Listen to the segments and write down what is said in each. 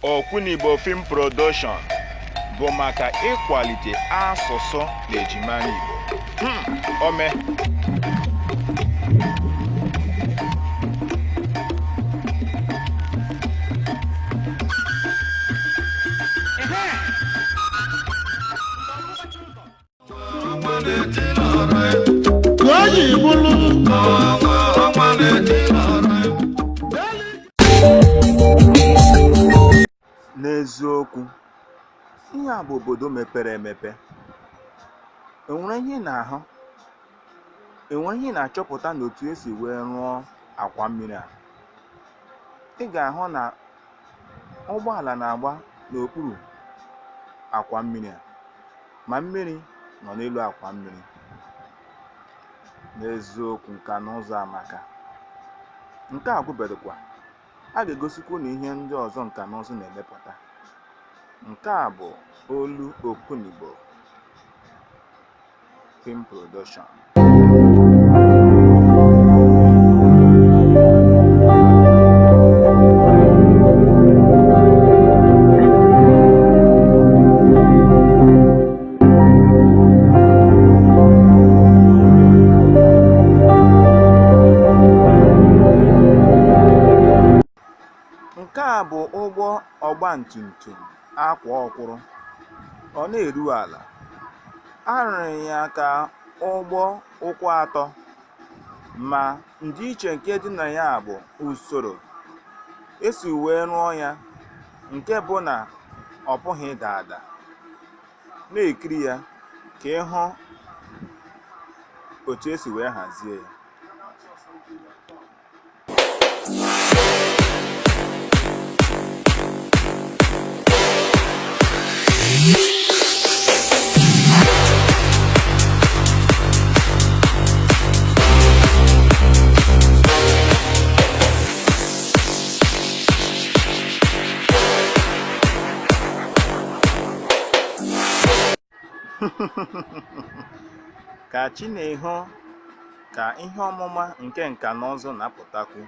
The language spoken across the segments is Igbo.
Okwunigbo Film Production bụ maka ịkwalite asụsụ na ejimara Igbo. Ome n'eziokwu, ihe a bụ obodo mepere emepe. Enwere ihe na-ahụ, enwere ihe na-achọpụta n'otu esi wee rụọ akwa mmiri a. Ị ga-ahụ na ụgbọala na-agba n'okpuru akwa mmiri a, ma mmiri nọ n'elu akwa mmiri. N'eziokwu, nka na ụzụ amaka. Nke a gwụberekwa, a ga-egosikwa unu ihe ndị ọzọ nka na ụzụ na-emepụta. Nke a bụ olu Okwunigbo Film Production. Nke a bụ ụgbọ ọgbatumtum akwa ọkwụrụ. Ọ na-eru ala. A rụrụ ya ka ụgbọ ụkwụ atọ, ma ndịiche nke dị na ya bụ usoro esi wee rụọ ya, nke bụ na ọ pụghị ịda ada. Na-ekiri ya ka ị hụ otu esi wee hazie ya. Ka chi na-eho ka ihe ọmụma nke nka na ụzụ na-apụtakwu.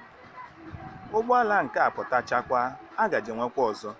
Ụgbọala nke a pụtachakwa, a gaje nwekwa ọzọ.